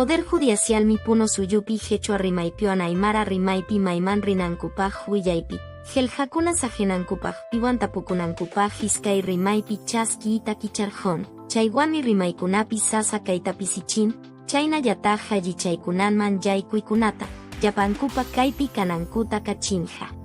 Poder Judiacialmi Puno suyupi Quechua rimaypiwan Aymara rimaypi mayman rinankupaq willaypi, qillqakuna saqinankupaq piwan tapukunankupaq iskay rimaypi chaskiyta kicharqun. Chaywanmi rimaykunapi sasa kayta pisichin, chaynallataq allichaykunanman yaykuykunata, llapankupa kaypi kanankuta kachinqa.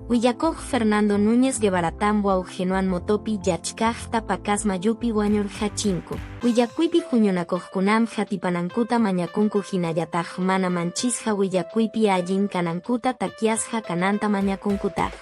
Willakuq Fernando Núñez Guevaratam wawqinuan motopi yachkaqta Pacasmayupi wañurqachinku. Willakuypi huñunakuqkunam hatipanankuta mañakunku hinallataq mana manchisqa willakuypi allin kanankuta takyasqa kananta mañakunkutaq.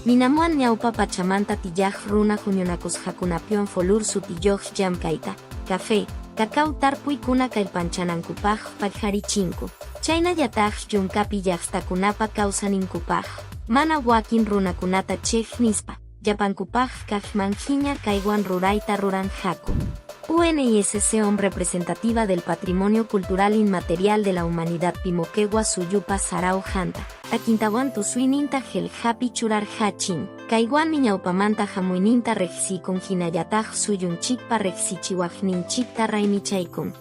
Minamuan ñawpa pachamanta tiyaq runa huñunakusqakunapiwan folur sutiyuq llamkayta, café, cacao tarpuykuna kallpanchanankupaq paqarichinku. Chaynallataq yunkapi llaqtakunapa kawsaninkupaq, mana wakin runakunata chiqnispa, llapankupaq kaqmanhiña kaywan rurayta ruranqaku. UNISC representativa del Patrimonio Cultural Inmaterial de la Humanidad Pimoquegua suyupa Sarao Janta, takintawan tusuyninta qillqapi churarqachin. Kaywanmi ñawpamanta hamuyninta riqsikun hinallataq suyunchikpa riqsichiwaqninchikta raymichaykun.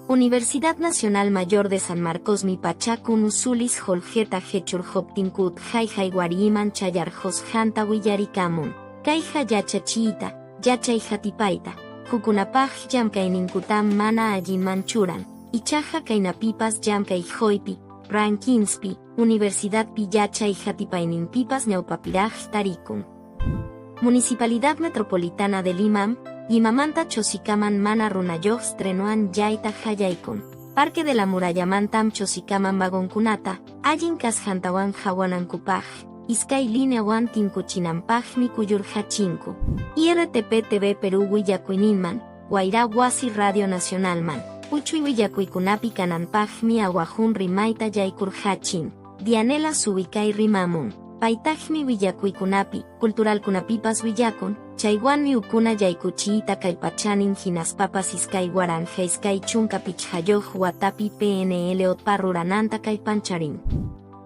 Universidad Nacional Mayor de San Marcosmi pachakun usulis qullqita qechurquptinku utqayqay wariman chayarqusqanta willarikamun. Kayqa yachachiyta, yachay hatipayta, hukkunapaq llamkayninkutam mana allinman churan. Ichaqa kaynapipas llamkay quypi, rankingspi, universidadpi yachay hatipayninpipas ñawpapiraq tarikun. Municipalidad Metropolitana de Limam, Limamanta Chosicaman mana runayuq trenuan yayta hallaykun. Parque de la Murallamantam Chosicaman vagonkunata, allin kasqantawan hawanankupaq, iskay lineawan tinkuchinanpaqmi kuyurqachinku. IRTP TV Perú willakuyninman, Wayra Wasi Radio Nacionalman, uchuy willakuykunapi kananpaqmi awajun rimayta yaykurqachin. Dianela Suwikay rimamun. Paytaqmi willakuykunapi, culturalkunapipas willakun, chaywanmi ukuna yaykuchiyta kallpachanin hinaspapas 2025 watapi PNL otpa rurananta kallpancharin.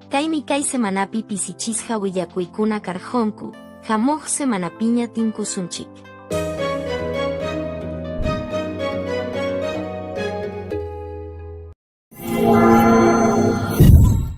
Kaymi kay semanapi pisichisqa willakuykuna karqunku, hamuq semanapiña tinkusunchik.